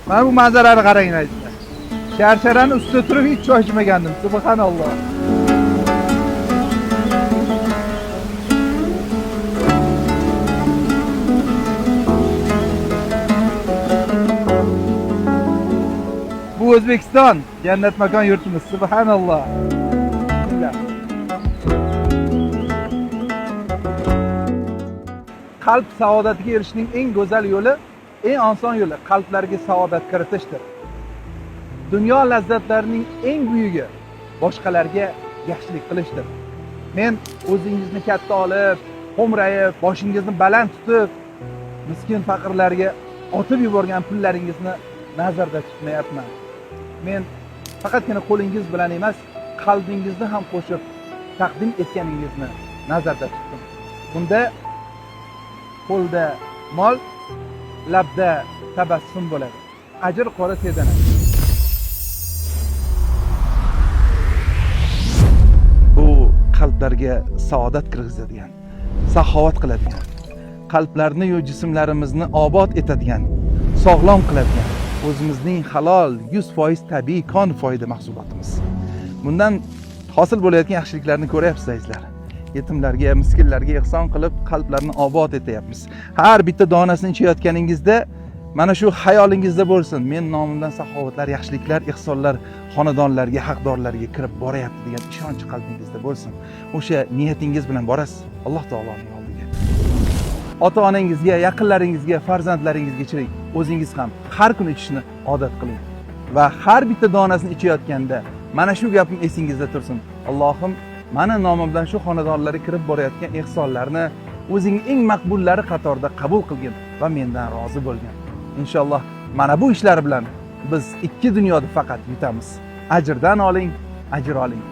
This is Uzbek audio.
Mana bu manzarani qarang azizlar. Sharsharani ustida turib hech shoshmagandim. Subhanalloh. Bu O'zbekiston, jannat makon yurtimiz. Subhanalloh. Qalb saodatiga erishishning eng go'zal yo'li, eng oson yo'li qalblarga saodat kiritishdir. Dunyo lazzatlarining eng buyugi boshqalarga yaxshilik qilishdir. Men o'zingizni katta olib, xo'mrayib, boshingizni baland tutib, miskin faqirlarga otib yuborgan pullaringizni nazarda tutmayapman. Men faqatgina qo'lingiz bilan emas, qalbingizni ham qo'shib taqdim etganingizni nazarda tutdim. Bunda qo'lda mol, labda tabassum bo'ladi. Ajr qora sezanadi. Bu qalblarga saodat kirgizadigan, saxovat qiladigan, qalblarni yu jismlarimizni obod etadigan, sog'lom qiladigan o'zimizning halol 100% tabiiy kon foyda mahsulotimiz. Bundan hosil bo'layotgan yaxshiliklarni ko'ryapsiz azizlar. Yetimlarga, miskinlarga ehson qilib qalblarni obod etyapmiz. Har bitta donasini ichayotganingizda mana shu xayolingizda bo'lsin: men nomimdan saxovatlar, yaxshiliklar, ehsonlar xonadonlarga, haqdorlarga kirib boryapti degan ishonch qalbingizda bo'lsin. O'sha niyatingiz bilan borasiz Alloh taoloning oldiga. Ota-onangizga, yaqinlaringizga, farzandlaringizga ichiring. O'zingiz ham har kuni ichishni odat qiling. Va har bitta donasini ichayotganda mana shu gapim esingizda tursin: Allohim, mani nomimdan shu xonadonlarga kirib borayotgan ehsonlarni o'zing eng maqbullari qatorida qabul qilgin va mendan rozi bo'lgin. Inshaalloh mana bu ishlar bilan biz ikki dunyoda faqat yutamiz. Ajrdan oling, ajr oling.